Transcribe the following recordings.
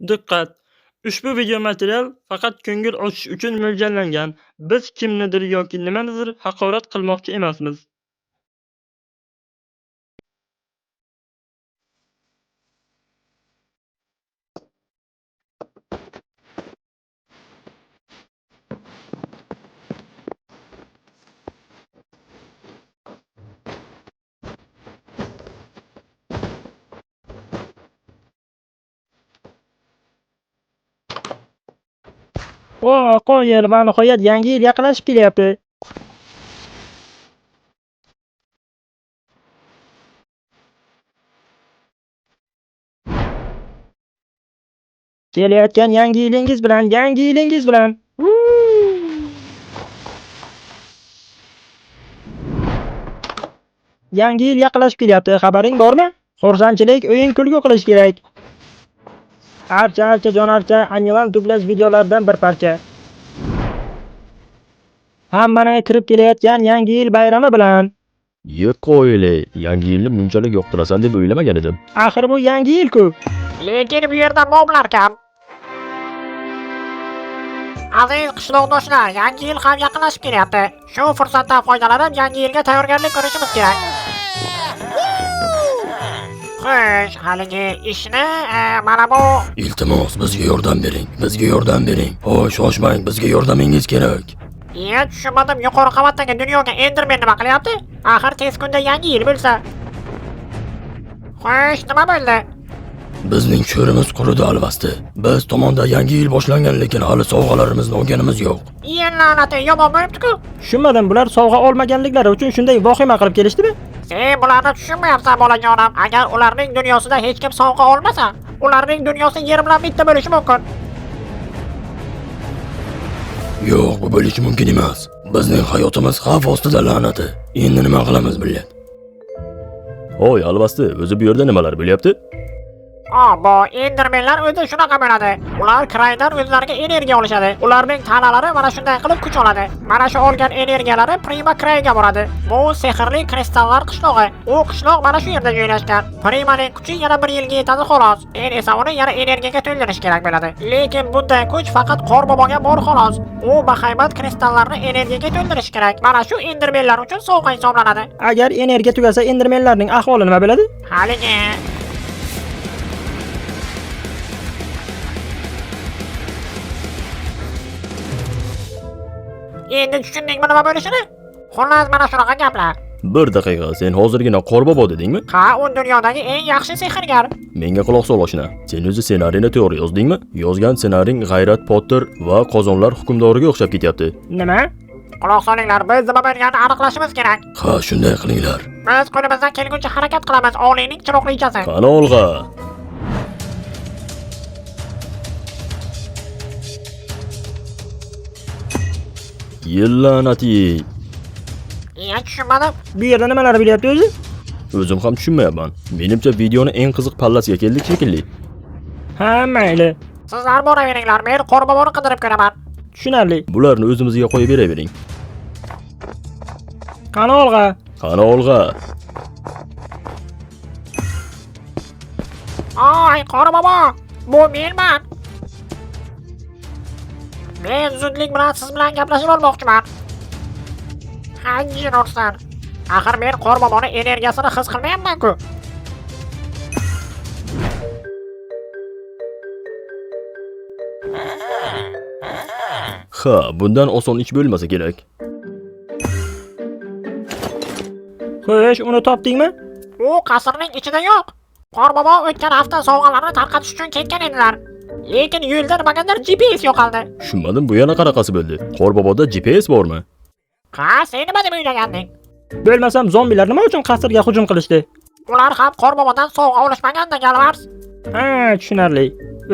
Diqqat! Ushbu video material faqat ko'ngil ochish uchun mo'ljallangan. Biz kimnidir yoki nimanidir haqorat qilmoqchi emasmiz. O, qo'yil, va nihoyat yangi yil yaqinlashib kelyapti. Kelayotgan yangi yilingiz bilan, yangi yilingiz bilan. Yangi yil yaqinlashib kelyapti, xabaring bormi? Xursandchilik, o'yin kulgu qilish kerak. Archa archa jon archa Anilan dublyaj videolaridan bir parcha. Hammani kirib kelayotgan yangi yil bayrami bilan. Yo'q, yangi yilni bunchalik yoqtirasan deb o'ylamagan edim. Axir bu yangi yil-ku. Lekin bu yerda moblar kam. Aziz qishloqdoshlar, yangi yil ham yaqinlashib kelyapti. Shu fursatdan foydalanib yangi yilga tayyorgarlik ko'rishimiz kerak. Xo'sh, haligi ishni mana bu Iltimos, bizga yordam bering. Bizga yordam bering. Hoy, shoshmang, bizga yordamingiz kerak. Iya, tushunmadim, yuqori qavatdagi dunyoga Enderman nima qilyapti? Axir tez kunda yangi yil bo'lsa. Xo'sh, nima bo'ldi? Bizning sho'rimiz quridi alvasti. Biz tomonda yangi yil boshlangan, lekin hali sovg'alarimizni olganimiz yo'q. Iya, la'nati, yomon bo'libdi-ku. Tushunmadim, bular sovg'a olmaganliklari uchun shunday vahima qilib kelishdimi? Sen bularni tushunmayapsan, bolajonim. Agar ularning dunyosida hech kim sovg'a olmasa, ularning dunyosi yer bilan bitta bo'lishi mumkin. Yo'q, bu bo'lishi mumkin emas. Bizning hayotimiz xavf ostida, la'nati. Endi nima qilamiz, millat? Hoy, alvasti, o'zi bu yerda nimalar bo'lyapti? Abo, Endermenlar o'zi shunaqa bo'ladi. Ular kraydan o'zlariga energiya olishadi. Ularning tanalari mana shunday qilib kuch oladi. Mana shu olgan energiyalari Prima Krayga boradi. Bu sehrli kristallar qishlog'i. U qishloq mana shu yerda joylashgan. Primaning kuchi yana bir yilga yetadi xolos. Keyin esa uni yana energiyaga to'ldirish kerak bo'ladi. Lekin bunday kuch faqat Qorboboga bor xolos. U bahaybat kristallarni energiyaga to'ldirish kerak. Mana shu Endermenlar uchun sovg'a hisoblanadi. Agar energiya tugasa, Endermenlarning ahvoli nima bo'ladi? Haligi endi tushundingmi nima bo'lishini? Xullas, mana shunaqa gaplar. Bir daqiqa, sen hozirgina Qorbobo dedingmi? Ha, u dunyodagi eng yaxshi sehrgar. Menga quloq sol, oshna. Sen o'zi ssenariyni to'g'ri yozdingmi? Yozgan ssenariying G'ayrat Potter va qozonlar hukmdoriga o'xshab ketyapti. Nima? Quloq solinglar, biz nima bo'lganini aniqlashimiz kerak. Ha, shunday qilinglar. Biz qo'limizdan kelguncha harakat qilamiz, Oliyning chiroqlichasi. Qani olg'a? Yillanati. Iya, tushunmadim. Bu yerda nimalar bo'lyapti o'zi? O'zim ham tushunmayapman. Menimcha videoni eng qiziq pallasiga keldik shekilli. Ha, mayli. Sizlar boraveringlar, men Qorboboni qidirib ko'raman. Tushunarli. Bularni o'zimizga qo'yib beravering. Qani olg'a? Qani olg'a? Ay, Qorbobo, bu menman. Men zudlik bilan siz bilan gaplashib olmoqchiman. Ha, jin ursin. Axir men Qorboboni energiyasini his qilmayapman-ku. Ha, bundan oson ish bo'lmasa kerak. Xo'sh, uni topdingmi? U qasrning ichida yo'q. Qorbobo o'tgan hafta sovg'alarni tarqatish uchun ketgan edilar. Lekin yo'lda nimagadir GPS yo'qoldi. Tushunmadim, bu yana qanaqasi bo'ldi? Qorboboda GPS bormi? Ha, sen nima deb o'ylaganding? Bo'lmasam zombilar nima uchun qasrga hujum qilishdi? Ular ham Qorbobodan sovg'a olishmaganda, Galvars. Ha, tushunarli.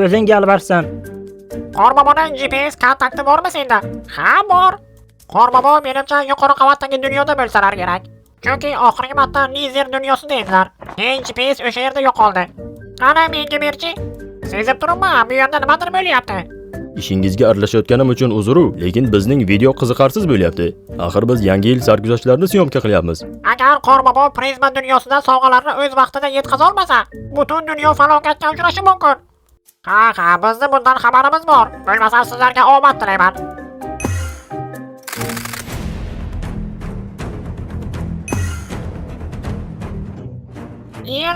O'zing Galvarssan. Qorboboning GPS kontakti bormi senda? Ha, bor. Qorbobo menimcha yuqori qavatdagi dunyoda bo'lsalar kerak. Chunki oxirgi marta Nizer dunyosida edilar. Keyin GPS o'sha yerda yo'qoldi. Qani menga berchi. Sezib turibman, bu yerda nimadir bo'lyapti. Ishingizga aralashayotganim uchun uzr-u, lekin bizning video qiziqarsiz bo'lyapti. Axir biz yangi yil sarguzashtlarini syomka qilyapmiz. Agar Qorbobo prizma dunyosida sovg'alarni o'z vaqtida yetkaza olmasa, butun dunyo falokatga uchrashi mumkin. Ha, bizni bundan xabarimiz bor. Bo'lmasa sizlarga omad tilayman.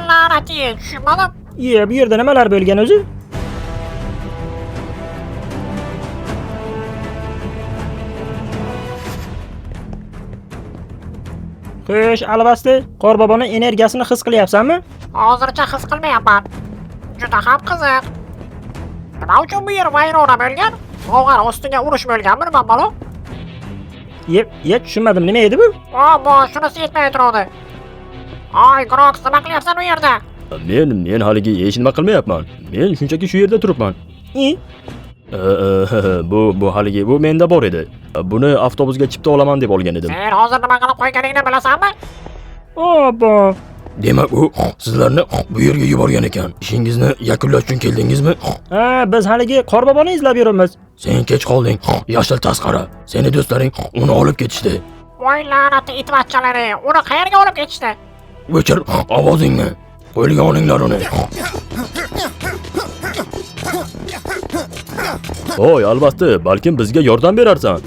La'nati, tushunmadim. Iye, bu yerda nimalar bo'lgan o'zi? Xo'sh, alvasti, Qorboboni energiyasini his qilyapsanmi? Hozircha his qilmayapman. Juda ham qiziq. Nima uchun bu yer vayrona bo'lgan? Og'ar ostiga urush bo'lganmi nima balo? Ye, tushunmadim, nima edi bu? Obbo, shunisi yetmay turadi. Oy, Grox, nima qilyapsan u yerda? Men haligi hech nima qilmayapman. Men shunchaki shu yerda turibman. I, Bu haligi bu menda bor edi. Buni avtobusga chipta olaman deb olgan edim. Sen hozir nima qilib qo'yganingni bilasanmi? Obbo. Demak, u sizlarni bu yerga yuborgan ekan. Ishingizni yakunlash uchun keldingizmi? Ha, biz haligi Qorboboni izlab yuribmiz. Sen kech qolding, yashil tasqara. Seni do'stlaring uni olib ketishdi. Voy la'nati itbachchalari, uni qayerga olib ketishdi? O'chir ovozingni. Qo'lga olinglar uni. Oy, albatta, balkim bizga yordam berarsan.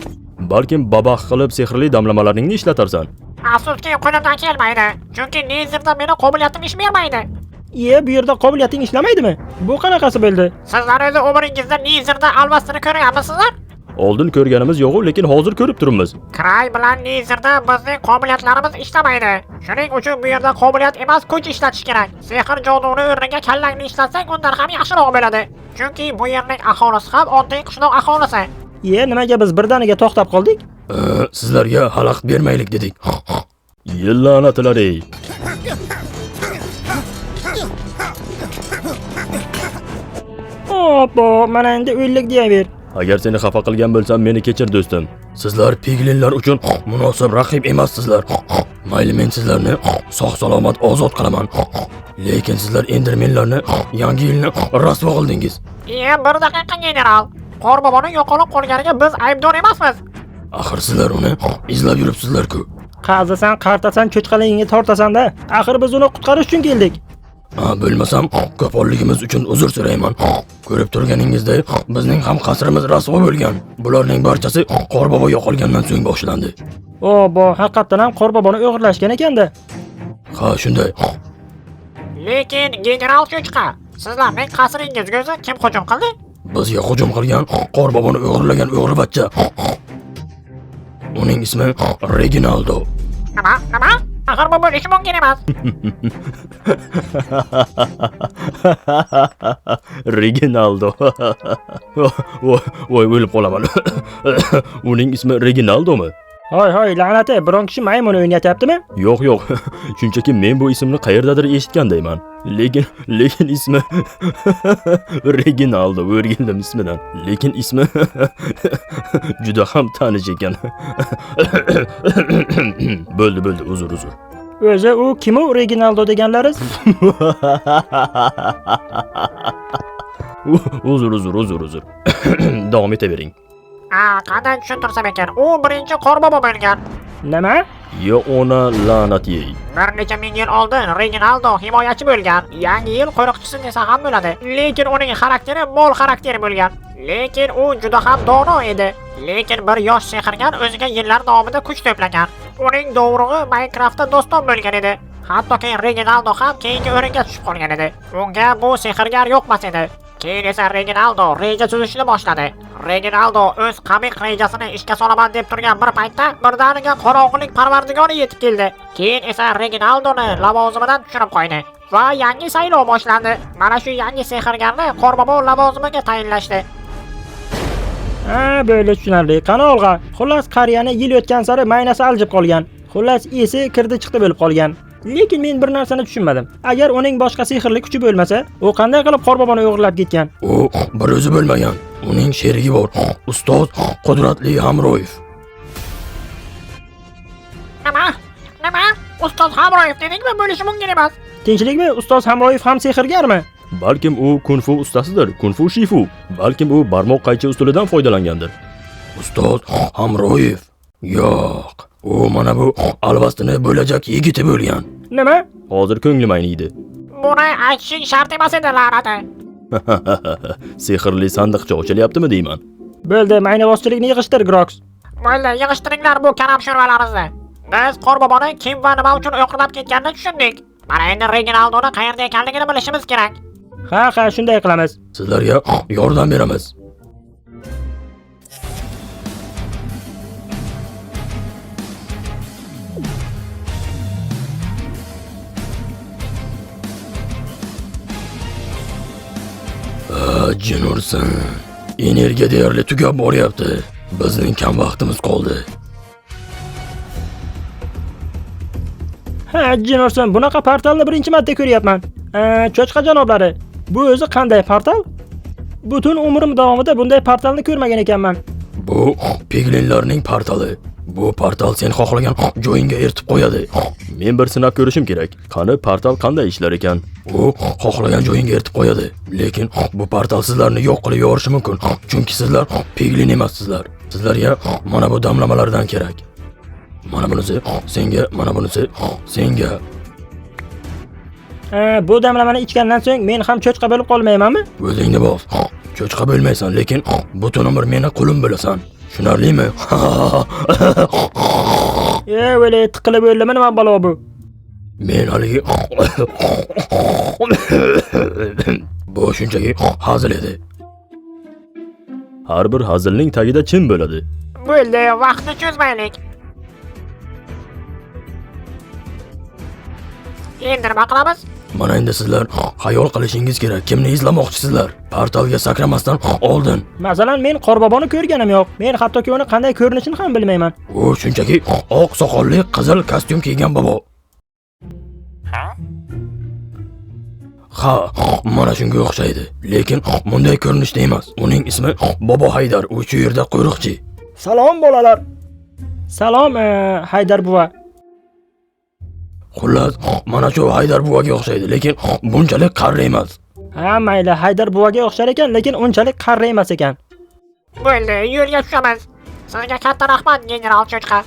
Balkim babax qilib sehrli damlamalaringni ishlatarsan. Afsuski, qo'limdan kelmaydi. Chunki Nezerda meni qobiliyatim ish bermaydi. Iye, bu yerda qobiliyating ishlamaydimi? Bu qanaqasi bo'ldi? Sizlar o'zi umringizda Nezerda alvastini ko'rganmisizlar? Oldin ko'rganimiz yo'q, lekin hozir ko'rib turibmiz. Kray bilan Nezerda bizning qobiliyatlarimiz ishlamaydi. Shuning uchun bu yerda qobiliyat emas, kuch ishlatish kerak. Sehr joduni o'rniga kallangni ishlatsang, undan ham yaxshiroq bo'ladi. Chunki bu yerning aholisi ham oddiy qishloq aholisi. Iye, nimaga biz birdaniga to'xtab qoldik? Sizlarga xalaqit bermaylik dedik. La'natlar ey. Obbo, mana endi o'ldik deyaver. Agar seni xafa qilgan bo'lsam, meni kechir do'stim. Sizlar piglinlar uchun munosib raqib emassizlar. Mayli, men sizlarni sog' salomat ozod qilaman. Lekin sizlar endermenlarni yangi yilni rasvo qildingiz. Iye, bir daqiqa general. Qorboboni yo'qolib qolganiga biz aybdor emasmiz. Axir sizlar uni izlab yuribsizlar-ku. Qazasan, qartasan, cho'chqaligingni tortasan-da. Axir biz uni qutqarish uchun keldik. Bo'lmasam qo'polligimiz uchun uzr so'rayman. Ko'rib turganingizdek, bizning ham qasrimiz rasvo bo'lgan. Bularning barchasi Qorbobo yo'qolgandan so'ng boshlandi. Obbo, haqiqatdan ham Qorboboni o'g'irlashgan ekanda. Ha, shunday. Lekin general cho'chqa, sizlarning qasringizga o'zi kim hujum qildi? Bizga hujum qilgan Qorboboni o'g'irlagan o'g'rivachcha. Uning ismi Reginaldo. Nima? Nima? Axir bu bo'lishi mumkin emas. Reginaldo. Voy, o'lib qolaman. Uning ismi Reginaldomi? Hoy, hoy, la'nati, biron kishi maymun o'ynatyaptimi? Yo'q, yo'q. Shunchaki men bu ismni qayerdadir eshitgandayman. Lekin ismi Reginaldo, o'rgandim ismidan. Lekin ismi juda ham tanish ekan. Bo'ldi, bo'ldi, uzr, uzr. O'zi u kim u Reginaldo deganlariz? Uzr, uzr, uzr, uzr. Davom etavering. Qanday tushuntirsam ekan? U birinchi Qorbobo bo'lgan. Nima? Yo ona la'nat yey. Bir necha ming yil oldin Reginaldo himoyachi bo'lgan. Yangi yil qo'riqchisi desa ham bo'ladi. Lekin uning xarakteri mol xarakteri bo'lgan. Lekin u juda ham dono edi. Lekin bir yosh sehrgar o'ziga yillar davomida kuch to'plagan. Uning dovrug'i Minecraftda doston bo'lgan edi. Hattoki Reginaldo ham keyingi o'ringa tushib qolgan edi. Unga bu sehrgar yoqmas edi. Keyin esa Reginaldo reja tuzishni boshladi. Reginaldo o'z qamiq rejasini ishga solaman deb turgan bir paytda birdaniga qorong'ulik parvardigori yetib keldi. Keyin esa Reginaldoni lavozimidan tushirib qo'ydi va yangi saylov boshlandi. Mana shu yangi sehrgarni Qorbobo lavozimiga tayinlashdi. Ha, böyle tushunarli. Qani olg'a? Xullas, qariyani yil o'tgan sari maynasi aljib qolgan. Xullas, esi kirdi chiqdi bo'lib qolgan. Lekin men bir narsani tushunmadim. Agar uning boshqa sehrli kuchi bo'lmasa, u qanday qilib Qorboboni o'g'irlab ketgan? U bir o'zi bo'lmagan. Uning sherigi bor. Ustoz Qudratli Hamroyev. Nima? Nima? Ustoz Hamroyev dedingmi? Bo'lishi mumkin emas. Tinchlikmi? Ustoz Hamroyev ham sehrgarmi? Balkim u kung-fu ustasidir, kung-fu shifu. Balkim u barmoq qaychi usulidan foydalangandir. Ustoz Hamroyev. Yo'q, u mana bu alvastini bo'lajak yigiti bo'lgan. Nima? Hozir ko'nglim ayniydi. Buni aytishing shart emas edi, la'nati. Sehrli sandiqcha ochilyaptimi deyman. Bo'ldi, maynabozchilikni yig'ishtir, Grox. Bo'ldi, yig'ishtiringlar bu karam sho'rvalarimizni. Biz Qorboboni kim va nima uchun o'qirlab ketganini tushundik. Mana endi Reginaldoni qayerda ekanligini bilishimiz kerak. Ha, ha, shunday qilamiz. Sizlarga yordam beramiz. Ha, Jin ursin. Energiya deyarli tugab boryapti. Bizning kam vaqtimiz qoldi. Ha, jin ursin, bunaqa portalni birinchi marta ko'ryapman. Cho'chqa janoblari, bu o'zi qanday portal? Butun umrim davomida bunday portalni ko'rmagan ekanman. Bu piglinlarning portali. Bu portal sen xohlagan joyingga ertib qo'yadi. Men bir sinab ko'rishim kerak. Qani portal qanday ishlar ekan? U xohlagan joyingga ertib qo'yadi. Lekin bu portal sizlarni yo'q qilib yuborishi mumkin. Chunki sizlar piglin emassizlar. Sizlarga mana bu damlamalardan kerak. Mana bunisi senga, mana bunisi senga. Bu damlamani ichgandan so'ng men ham cho'chqa bo'lib qolmaymanmi? O'zingni bos. Cho'chqa bo'lmaysan, lekin butun umr meni qulim bo'lasan. Tushunarlimi? E, o'le, tiqilib o'ldimi nima balo bu? Men haligi bu shunchaki hazil edi. Har bir hazilning tagida chin bo'ladi. Bo'ldi, vaqtni cho'zmaylik. Endi nima qilamiz? Mana endi sizlar xayol qilishingiz kerak. Kimni izlamoqchisizlar? Portalga sakramasdan oldin. Masalan, men Qorboboni ko'rganim yo'q. Men hattoki uni qanday ko'rinishini ham bilmayman. U shunchaki oq soqolli qizil kostyum kiygan bobo. Ha, mana shunga o'xshaydi. Lekin bunday ko'rinishda emas. Uning ismi Bobo Haydar. U shu yerda qo'riqchi. Salom bolalar. Salom, Haydar buva. Xullas, mana shu Haydar buvaga o'xshaydi, lekin bunchalik qari emas. Ha, mayli, Haydar buvaga o'xshar ekan, lekin unchalik qari emas ekan. Bo'ldi, yo'lga tushamiz. Sizga katta rahmat, general cho'chqa.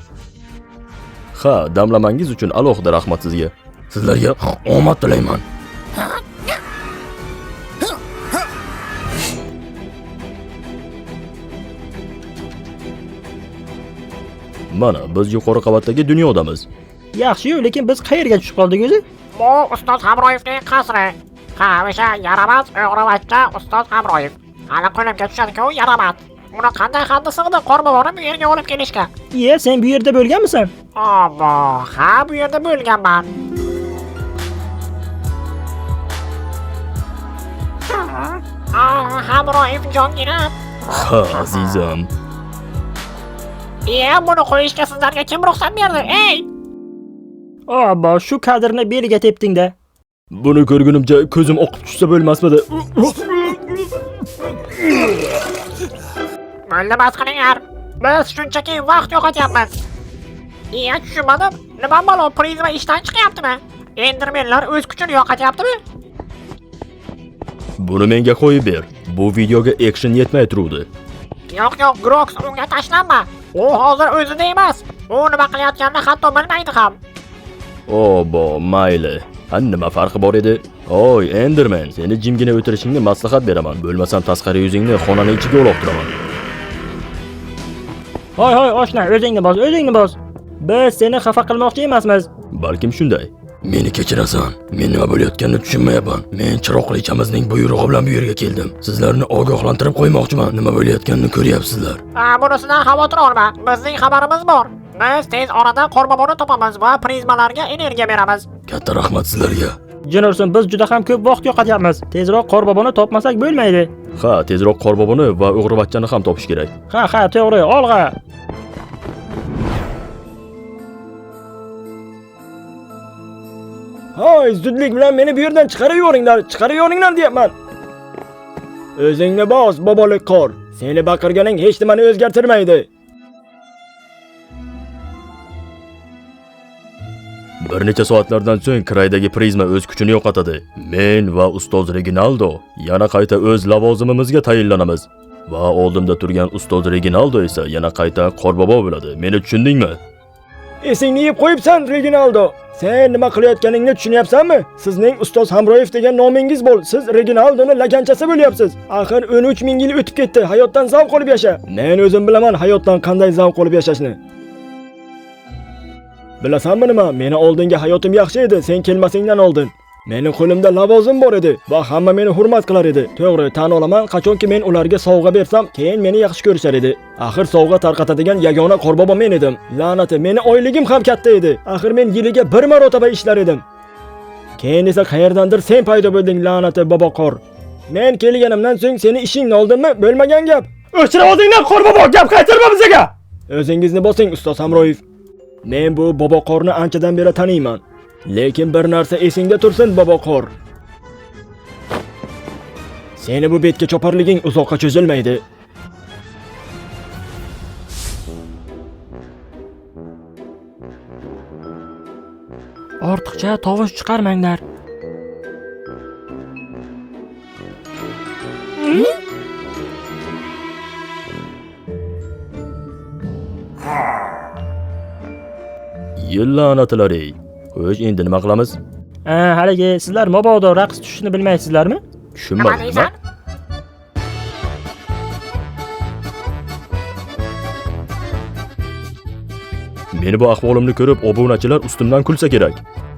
Ha, damlamangiz uchun alohida rahmat sizga. Sizlarga omad tilayman. Mana biz yuqori qavatdagi dunyodamiz. Yaxshi-yu, lekin biz qayerga tushib qoldik o'zi? Bu Ustoz Hamroyevning qasri. Ha, o'sha yaramas o'g'rivachcha Ustoz Hamroyev. Hali qo'limga tushadi-ku, yaramas. Uni qanday haddi sig'di Qorboboni bu yerga olib kelishga? Iye, sen bu yerda bo'lganmisan? Obbo, ha, bu yerda bo'lganman. Ah, Hamroyev jonginam. Ha, azizim. Iye, buni qo'yishga sizlarga kim ruxsat berdi? Ey! Obbo, shu kadrni beliga tepding-da. Buni ko'rgunimcha ko'zim oqib tushsa bo'lmasmidi? Bo'ldi, bas qilinglar. Biz shunchaki vaqt yo'qotyapmiz. Iye, tushunmadim. Nima balo, prizma ishdan chiqyaptimi? Endermenlar o'z kuchini yo'qotyaptimi? Buni menga qo'yib ber. Bu videoga action yetmay turuvdi. Yo'q, yo'q, Grox, unga tashlanma. U hozir o'zida emas. U nima qilayotganini hatto bilmaydi ham. Obo, mayli. Ha, nima farqi bor edi? Oy, Enderman, seni jimgina o'tirishingni maslahat beraman. Bo'lmasam tasqari yuzingni xonani ichiga uloqtiraman. Hoy, hoy, oshna, o'zingni bos, o'zingni bos. Biz seni xafa qilmoqchi emasmiz. Balkim shunday. Meni kechirasan. Men nima bo'layotganini tushunmayapman. Men chiroqlichamizning buyrug'i bilan bu yerga keldim. Sizlarni ogohlantirib qo'ymoqchiman. Nima bo'layotganini ko'ryapsizlar. Ha, bunisidan xavotir olma. Bizning xabarimiz bor. Biz tez orada Qorboboni topamiz va prizmalarga energiya beramiz. Katta rahmat sizlarga. Jin ursin, biz juda ham ko'p vaqt yo'qotyapmiz. Tezroq Qorboboni topmasak bo'lmaydi. Ha, tezroq Qorboboni va o'g'rivachchani ham topish kerak. Ha, ha, to'g'ri, olg'a. Hoy, zudlik bilan meni bu yerdan chiqarib yuboringlar, chiqarib yuboringlar deyapman. O'zingni bos, bobolik qor. Seni baqirganing hech nimani o'zgartirmaydi. Bir necha soatlardan so'ng Kraydagi prizma o'z kuchini yo'qotadi. Men va ustoz Reginaldo yana qayta o'z lavozimimizga tayinlanamiz. Va oldimda turgan ustoz Reginaldo esa yana qayta Qorbobo bo'ladi. Meni tushundingmi? Esingni yeb qo'yibsan, Reginaldo. Sen nima qilayotganingni tushunyapsanmi? Sizning ustoz Hamroyev degan nomingiz bor. Siz Reginaldoni laganchasi bo'lyapsiz. Axir 13 ming yil o'tib ketdi. Hayotdan zavq olib yasha. Men o'zim bilaman hayotdan qanday zavq olib yashashni. Bilasanmi nima? Meni oldingi hayotim yaxshi edi, sen kelmasingdan oldin. Meni qo'limda lavozim bor edi va hamma meni hurmat qilar edi. To'g'ri, tan olaman, qachonki men ularga sovg'a bersam, keyin meni yaxshi ko'rishar edi. Axir sovg'a tarqatadigan yagona qorbobo men edim. La'nati, meni oyligim ham katta edi. Axir men yiliga bir marotaba ishlar edim. Keyin esa qayerdandir sen paydo bo'lding, la'nati boboqor. Men kelganimdan so'ng seni ishingni oldimmi? Bo'lmagan gap. O'chir ovozingni, qorbobo, gap qaytarma bizga. O'zingizni bosing, ustoz Hamroyev. Men bu boboqorni anchadan beri taniyman. Lekin bir narsa esingda tursin, boboqor. Seni bu betga choparliging uzoqqa cho'zilmaydi. Ortiqcha tovush chiqarmanglar. La'natlar ey. Xo'sh, endi nima qilamiz? Ha, haligi sizlar mabodo raqs tushishni bilmaysizlarmi? Nima Tushunmadim. Nima? deysan? Meni bu ahvolimni ko'rib obunachilar ustimdan kulsa kerak.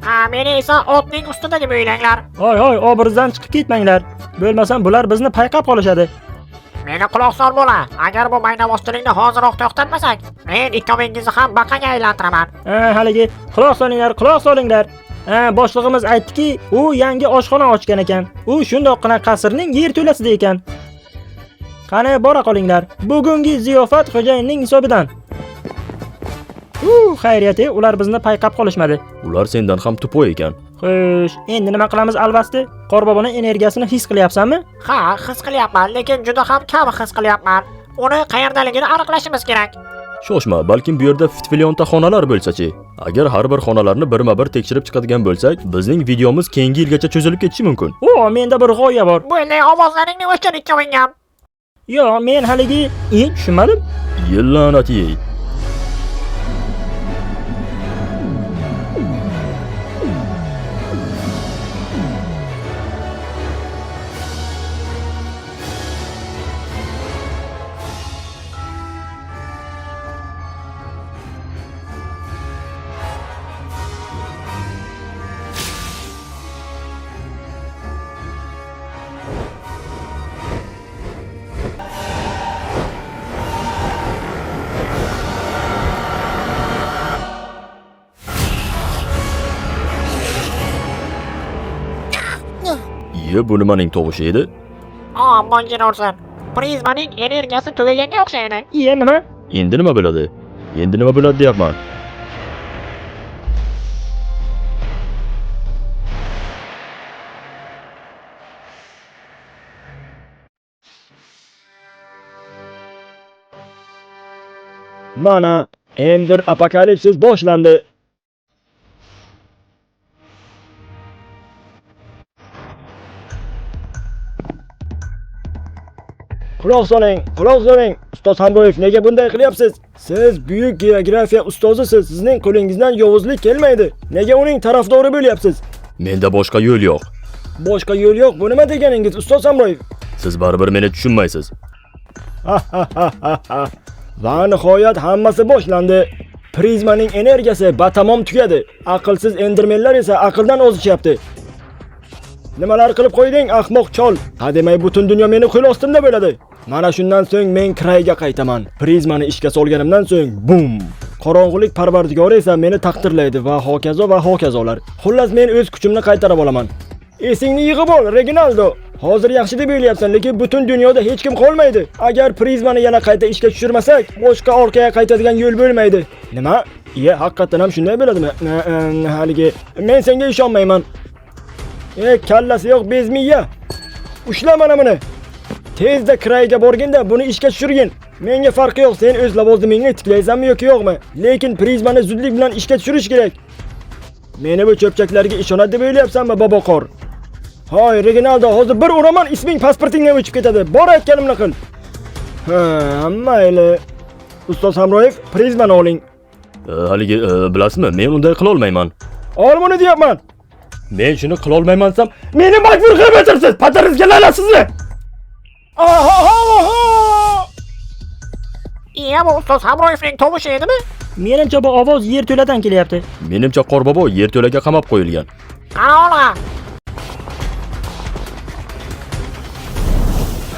Ha, meni esa otning ustida deb o'ylanglar. Hoy hoy, obrazdan chiqib ketmanglar. Bo'lmasam bular bizni payqab qolishadi. Meni quloq sol bola. Agar bu maynavozchilikni hoziroq to'xtatmasak, men ikkovingizni ham baqaga aylantiraman. Ha, haligi quloq solinglar, quloq solinglar. Ha, boshlig'imiz aytdiki, u yangi oshxona ochgan ekan. U shundoqqina qasrning yerto'lasida ekan. Qani bora qolinglar. Bugungi ziyofat xo'jayinning hisobidan. Xayriyat, ular bizni payqab qolishmadi. Ular sendan ham tupoy ekan. Xo'sh, endi nima qilamiz alvasti? Qorboboni energiyasini his qilyapsanmi? Ha, his qilyapman, lekin juda ham kam his qilyapman. Uni qayerdaligini aniqlashimiz kerak. Shoshma, balkim bu yerda fitfilionta xonalar bo'lsa-chi. Agar har bir xonalarni birma-bir tekshirib chiqadigan bo'lsak, bizning videomiz keyingi yilgacha cho'zilib ketishi mumkin. O, menda bir g'oya bor. Bo'ldi, ovozlaringni o'chir ikkoving ham. Yo, men haligi tushunmadim. La'nati. Iye, bu nimaning tovushi edi? Ammo ursin. Prizmaning energiyasi tugaganga o'xshaydi. Iye, nima? Endi nima bo'ladi? Endi nima bo'ladi deyapman. Mana Ender apokalipsis boshlandi. Quloq soling, quloq soling. Ustoz Hamroyev, nega bunday qilyapsiz? Siz buyuk geografiya ustozisiz. Sizning qo'lingizdan yovuzlik kelmaydi. Nega uning tarafdori bo'lyapsiz? Menda boshqa yo'l yo'q. Boshqa yo'l yo'q. Bu nima deganingiz, Ustoz Hamroyev? Siz baribir meni tushunmaysiz. Va nihoyat hammasi boshlandi. Prizmaning energiyasi batamom tugadi. Aqlsiz endermenlar esa aqldan ozishyapti. Nimalar qilib qo'yding, ahmoq chol? Hademay butun dunyo meni qo'l ostimda bo'ladi. Mana shundan so'ng men Krayga qaytaman. Prizmani ishga solganimdan so'ng bum! Qorong'ulik parvardigori esa meni taqdirlaydi va hokazo va hokazolar. Xullas men o'z kuchimni qaytarib olaman. Esingni yig'ib ol, Reginaldo. Hozir yaxshi deb o'ylayapsan, lekin butun dunyoda hech kim qolmaydi. Agar prizmani yana qayta ishga tushirmasak, boshqa orqaga qaytadigan yo'l bo'lmaydi. Nima? Iye, haqiqatan ham shunday bo'ladimi? Haligi, men senga ishonmayman. Kallasi yo'q bezmiya. Ushla mana buni. Tezda Krayga borginda buni ishga tushirgin. Menga farqi yo'q, sen o'z lavozimingni tiklaysanmi yoki yo'qmi? Lekin prizmani zudlik bilan ishga tushirish kerak. Meni bu cho'pchaklarga ishonadi deb o'ylayapsanmi, boboqor? Hoy, Reginaldo, hozir bir uraman, isming pasportingdan o'chib ketadi. Bor aytganimni qil. Ha, mayli. Ustoz Hamroyev, prizmani oling. Haligi, bilasizmi, men unday qila olmayman. Ol buni deyapman. Men shuni qilolmayman desam, meni majbur qilib o'tirsiz. Pataringizga la'nat sizni. Aha! Iya, bu ustoz Hamroyevning tovushi edimi? Menimcha bu ovoz yerto'ladan kelyapti. Menimcha Qorbobo yerto'laga qamab qo'yilgan. Qani olg'a.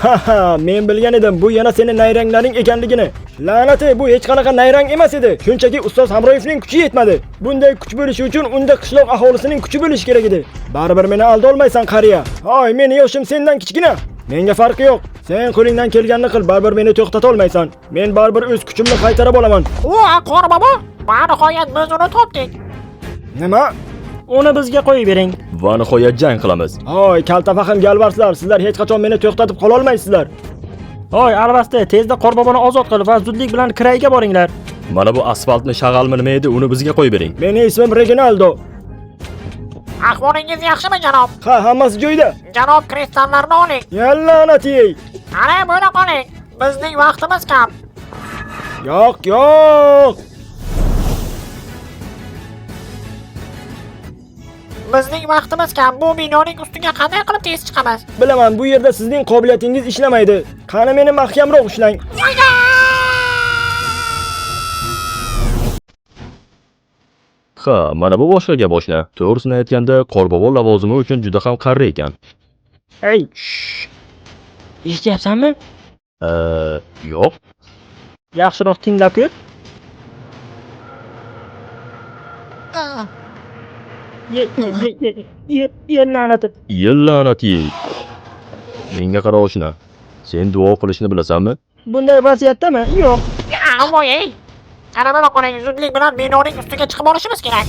Ha ha, men bilgan edim bu yana seni nayranglaring ekanligini. La'nati, bu hech qanaqa nayrang emas edi. Shunchaki ustoz Hamroyevning kuchi yetmadi. Bunday kuch bo'lishi uchun unda qishloq aholisining kuchi bo'lishi kerak edi. Baribir meni aldolmaysan, qariya. Hoy, meni yoshim sendan kichkina. Menga farqi yo'q. Sen qo'lingdan kelganini qil, baribir meni to'xtata olmaysan. Men baribir o'z kuchimni qaytarib olaman. O, Qorbobo, va nihoyat biz uni topdik. Nima? Uni bizga qo'yib bering. Va nihoyat jang qilamiz. Hoy, kaltafahm galvarslar, sizlar hech qachon meni to'xtatib qola olmaysizlar. Hoy, alvasti, tezda Qorboboni ozod qil va zudlik bilan Krayga boringlar. Mana bu asfaltni shag'almi nima edi, uni bizga qo'yib bering. Meni ismim Reginaldo. Ahvolingiz yaxshimi, janob? Ha, hammasi joyida. Janob, kristallarni oling. Ya la'nati. Ana, buni qoling. Bizning vaqtimiz kam. Yo'q, yo'q. Bizning vaqtimiz kam. Bu binoning ustiga qanday qilib tez chiqamiz? Bilaman, bu yerda sizning qobiliyatingiz ishlamaydi. Qani meni mahkamroq ushlang. Ha, mana bu boshqa gap oshna. To'g'risini aytganda, Qorbobo lavozimi uchun juda ham qari ekan. Ey, shh. Eshityapsanmi? Yo'q. Yaxshiroq tinglab ko'r. Ye, ye, ye, ye, ye, la'nati. La'nati. Menga qara oshna. Sen duo qilishni bilasanmi? Bunday vaziyatdami? Yo'q. Voy ey. Qani buni qoling, zudlik bilan binoning ustiga chiqib olishimiz kerak.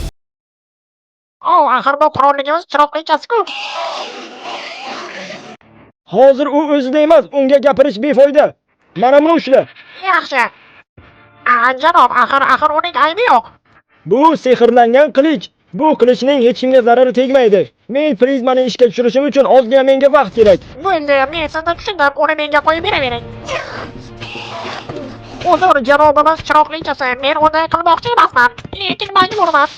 O, axir bu qurolligimiz chiroqlichasi-ku. Hozir u o'zida emas, unga gapirish befoyda. Mana buni ushla. Yaxshi. Janob, axir uning aybi yo'q. Bu sehrlangan qilich. Bu qilichning hech kimga zarari tegmaydi. Men prizmani ishga tushirishim uchun ozgina menga vaqt kerak. Bo'ldi, men sizni tushundim, uni menga qo'yib beravering. Uzr, janobimiz chiroqlichasi, men unday qilmoqchi emasman, lekin majburman.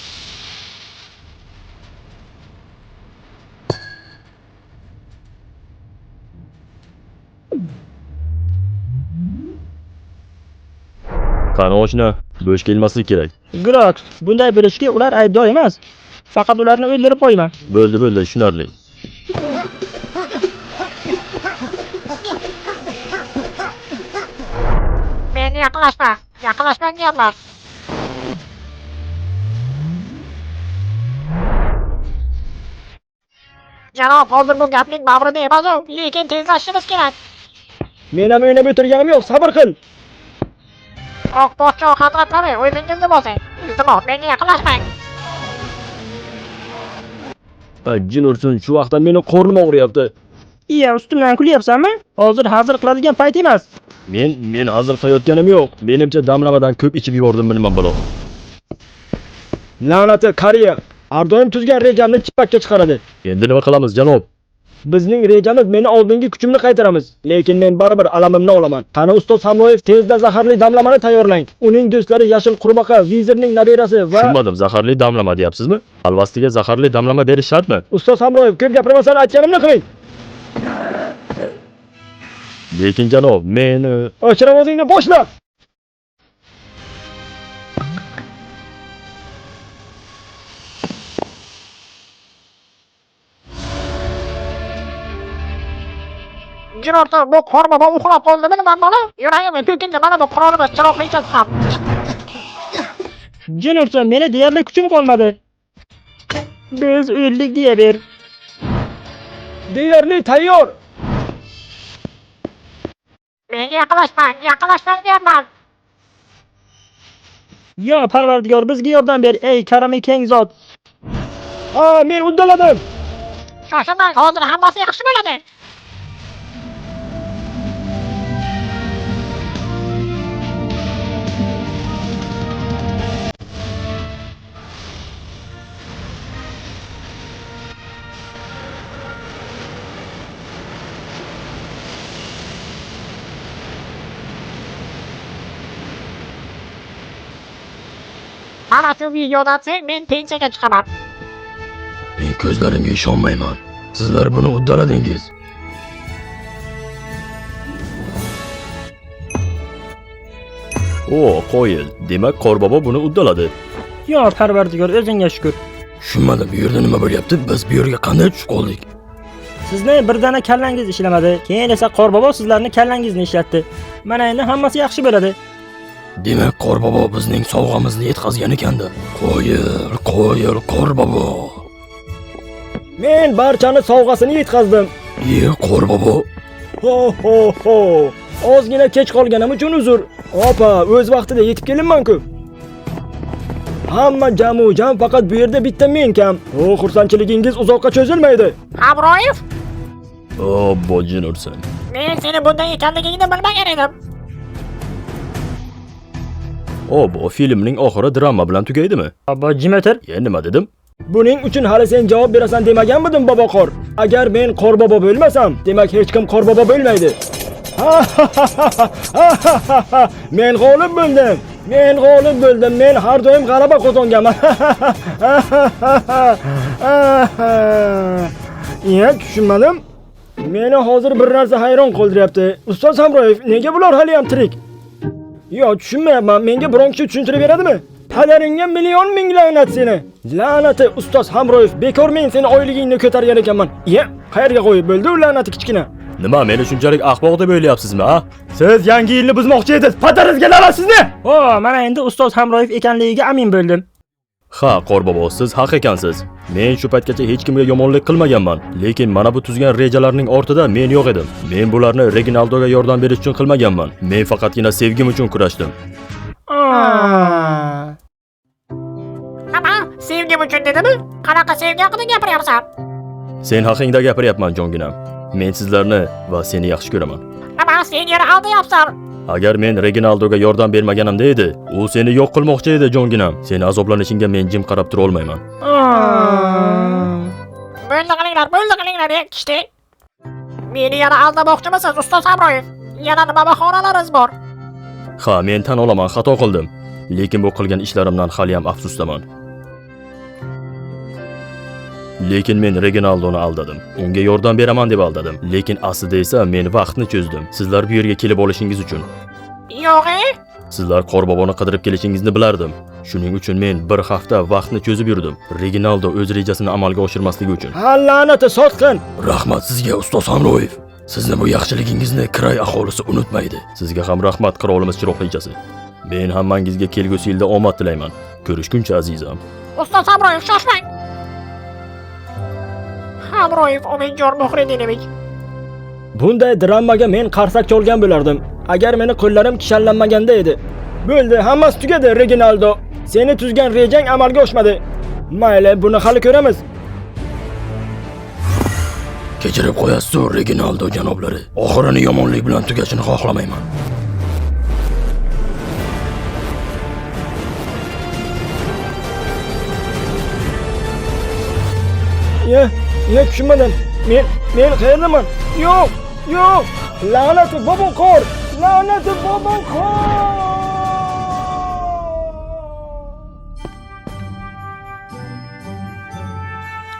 Qani oshna, bo'sh kelmaslik kerak. Grox, bunday bo'lishga ular aybdor emas. Faqat ularni o'ldirib qo'yma. Bo'ldi, bo'ldi, tushunarli. Menga yaqinlashma, yaqinlashmang deyapman. Janob, hozir bu gapning mavridi emas-u, lekin tezlashishimiz kerak. Men ham o'ynab o'tirganim yo'q, sabr qil. Oq podsho hazratlari, o'zingizni bosing. Iltimos, menga yaqinlashmang. Jin ursin, shu vaqtda meni qornim og'riyapti. Iya, ustimdan kulyapsanmi? Hozir hazil qiladigan payt emas. Men hazil qilayotganim yo'q. Menimcha damlamadan ko'p ichib yubordim, nima balo. La'nati qariya. Har doim tuzgan rejamni chippakka chiqaradi. Endi nima qilamiz, janob? Bizning rejamiz meni oldingi kuchimni qaytaramiz. Lekin men baribir alamimni olaman. Qani ustoz Hamroyev, tezda zaharli damlamani tayyorlang. Uning do'stlari yashil qurbaqa, vizirning nabirasi va Tushunmadim, zaharli damlama deyapsizmi? Alvastiga zaharli damlama berish shartmi? Ustoz Hamroyev, ko'p gapirmasdan aytganimni qiling. Lekin janob, men O'chir ovozingni boshla. Jinorta, bu Qorbobo uxlab qoldimi nima bola? Yuragim to'kildi, mana bu qurolimiz chiroqlichasi ham. Jin ursin, meni deyarli kuchim qolmadi. Biz o'ldik deya ber. Deyarli tayyor. Menga yaqinlashmang, yaqinlashmang deyapman. Yo Parvardigor, bizga yordam ber, ey karami keng zot. Ha, men uddaladim. Shoshilmang, hozir hammasi yaxshi bo'ladi. Mana shu videodan so'ng men pensiyaga chiqaman. Ko'zlarimga ishonmayman. Sizlar buni uddaladingiz. O, qoyil. Demak, Qorbobo buni uddaladi. Yo parvardigor, o'zingga shukur. Tushunmadim, bu yerda nima bo'lyapti? Biz bu yerga qanday tushib qoldik? Sizni bir dana kallangiz ishlamadi. Keyin esa Qorbobo sizlarni kallangizni ishlatdi. Mana endi hammasi yaxshi bo'ladi. Demak, Qorbobo bizning sovg'amizni yetkazgan ekanda. Qoyil, qoyil, Qorbobo. Men barchani sovg'asini yetkazdim. Iye, Qorbobo. Ho ho ho. Ozgina kech qolganim uchun uzr. Opa, o'z vaqtida yetib kelinman-ku. Hamma jamu jam, faqat bu yerda bitta men kam. O, xursandchiligingiz uzoqqa cho'zilmaydi. Hamroyev, Obbo, jin ursin. men seni bunday ekanligingni bilmagan edim. Obbo, filmning oxiri drama bilan tugaydimi? Obbo, jim o'tir. Ya nima dedim? Buning uchun hali sen javob berasan demaganmidim, boboqor? Agar men Qorbobo bo'lmasam, demak hech kim Qorbobo bo'lmaydi. Men g'olib bo'ldim. Men g'olib bo'ldim. Men har doim g'alaba qozonganman. Iya, tushunmadim. Meni hozir bir narsa hayron qoldiryapti. Ustoz Hamroyev, nega bular hali ham tirik? Yo, tushunmayapman. Menga biron kishi tushuntirib beradimi? Padaringga million ming la'nat seni. La'nati ustoz Hamroyev, bekor men seni oyligingni ko'targan ekanman. Iya, qayerga qo'yib bo'ldi u la'nati kichkina? Nima, meni shunchalik ahmoq deb o'ylayapsizmi, a? Siz yangi yilni buzmoqchi edingiz. Padaringizga la'nat sizni. O, mana endi ustoz Hamroyev ekanligiga amin bo'ldim. Ha, Qorbobo, siz haq ekansiz. Men shu paytgacha hech kimga yomonlik qilmaganman, lekin mana bu tuzgan rejalarning ortida men yo'q edim. Men bularni Reginaldoga yordam berish uchun qilmaganman. Men faqatgina sevgim uchun kurashdim. Aa. Nima? Sevgim uchun dedimi? Qanaqa sevgi haqida gapiryapsan? Sen haqingda gapiryapman, jonginam. Men sizlarni va seni yaxshi ko'raman. Nima, sen yana aldayapsan? Agar men Reginaldoga yordam bermaganimda edi, u seni yo'q qilmoqchi edi, jonginam. Seni azoblanishingga men jim qarab tura olmayman. Aa. Bo'ldi qilinglar, bo'ldi qilinglar, ey kichik. Meni yana aldamoqchimisiz, ustoz Hamroyev? Yana nima bahonalaringiz bor? Ha, men tan olaman, xato qildim. Lekin bu qilgan ishlarimdan hali ham afsusdaman. Lekin men Reginaldoni aldadim. Unga yordam beraman deb aldadim. Lekin aslida esa men vaqtni cho'zdim. Sizlar bu yerga kelib olishingiz uchun. Yo'q, e? Sizlar Qorboboni qidirib kelishingizni bilardim. Shuning uchun men bir hafta vaqtni cho'zib yurdim. Reginaldo o'z rejasini amalga oshirmasligi uchun. Ha, la'nati sotqin. Rahmat sizga, ustoz Hamroyev. Sizni bu yaxshiligingizni kray aholisi unutmaydi. Sizga ham rahmat, qirolimiz chiroqlichasi. Men hammangizga kelgusi yilda omad tilayman. Ko'rishguncha azizam. Ustoz Hamroyev, shoshmang. Hamroyev Ominjon Muhridinovich. Bunday dramaga men qarsak cholgan bo'lardim. Agar meni qo'llarim kishanlanmaganda edi. Bo'ldi, hammasi tugadi, Reginaldo. Seni tuzgan rejang amalga oshmadi. Mayli, buni hali ko'ramiz. Kechirib qo'yasiz, Reginaldo janoblari. Oxirini yomonlik bilan tugashini xohlamayman. Ye, ye tushunmadim. Men qayerdaman? Yo'q, yo'q. La'nati boboqor! La'nati boboqor!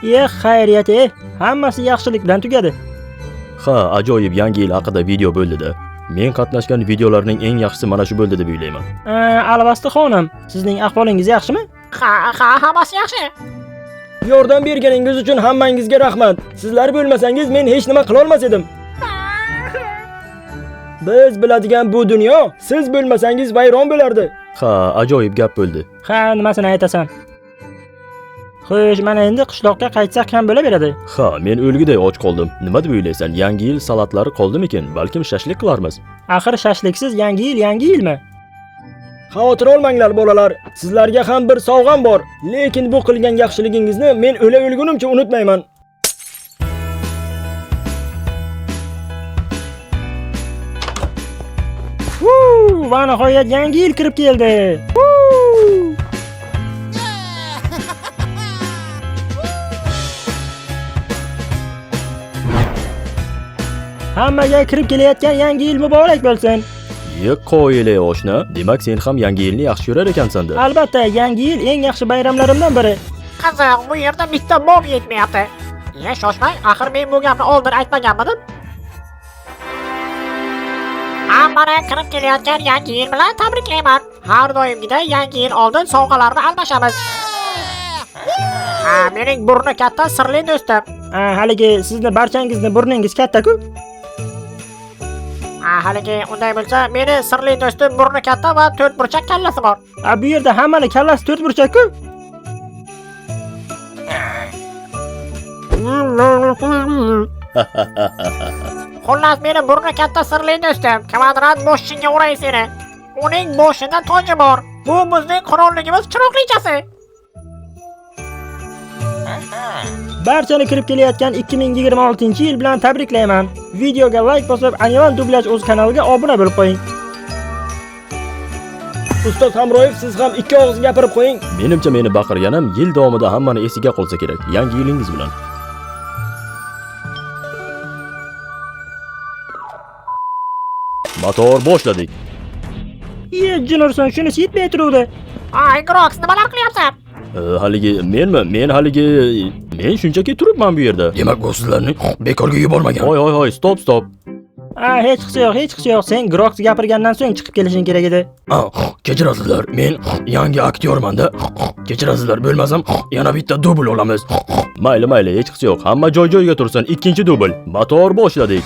Eh, xayriyat, eh. Hammasi yaxshilik bilan tugadi. Ha, ajoyib yangi yil haqida video bo'ldi-da. Men qatnashgan videolarning eng yaxshisi mana shu bo'ldi deb o'ylayman. Alvasti xonim, sizning ahvolingiz yaxshimi? Ha, ha, hammasi yaxshi. Yordam berganingiz uchun hammangizga rahmat. Sizlar bo'lmasangiz men hech nima qila olmas edim. Biz biladigan bu dunyo siz bo'lmasangiz vayron bo'lardi. Ha, ajoyib gap bo'ldi. Ha, nimasini aytasan? Xo'sh, mana endi qishloqqa qaytsak ham bo'laveradi. Ha, men o'lguday och qoldim. Nima deb o'ylaysan? Yangi yil salatlari qoldimikin? Balkim shashlik qilarmiz. Axir shashliksiz yangi yil yangi yilmi? Xavotir olmanglar bolalar. Sizlarga ham bir sovg'am bor. Lekin bu qilgan yaxshiligingizni men o'la o'lgunimcha unutmayman. Vuu, va nihoyat yangi yil kirib keldi. Vuu! Hammaga kirib kelayotgan yangi yil muborak bo'lsin. Ye qoyili oshna. Demak, sen ham yangi yilni yaxshi ko'rar ekansan-da. Albatta, yangi yil eng yaxshi bayramlarimdan biri. Qiziq, bu yerda bitta mob yetmayapti. Ye, shoshmang, axir men bu gapni oldin aytmaganmidim? Hammani kirib kelayotgan yangi yil bilan tabriklayman. Har doimgiday yangi yil oldin sovg'alarni almashamiz. Ha, mening burni katta sirli do'stim. Ha, haligi sizni barchangizni burningiz katta-ku. Ha, haligi unday bo'lsa, meni sirli do'stim burni katta va to'rtburchak kallasi bor. A, bu yerda hammani kallasi to'rtburchak-ku. Xullas, meni burni katta sirli do'stim. Kvadrat boshingga uray seni. Uning boshida toji bor. Bu bizning qirolligimiz chiroqlichasi. Barchani kirib kelayotgan 2026-yil bilan tabriklayman. Videoga like bosib, Anivan Dublyaj o'z kanaliga obuna bo'lib qo'ying. Ustoz Hamroyev, siz ham ikki og'iz gapirib qo'ying. Menimcha meni baqirganim yil davomida hammani esiga qolsa kerak. Yangi yilingiz bilan. Motor boshladik. Iye, jin ursin, shunisi yetmay turuvdi. Ay, Grox, nimalar qilyapsan? Haligi menmi? Men haligi men shunchaki turibman bu yerda. Demak, bu sizlarni bekorga yubormagan. Hoy hoy hoy, stop stop. Ha, hech qisi yo'q, hech qisi yo'q. Sen Grox gapirgandan so'ng chiqib kelishing kerak edi. Kechirasizlar, men yangi aktyorman-da. Kechirasizlar, bo'lmasam yana bitta dubl olamiz. Mayli, mayli, hech qisi yo'q. Hamma joy-joyiga tursin. Ikkinchi dubl. Motor boshladik.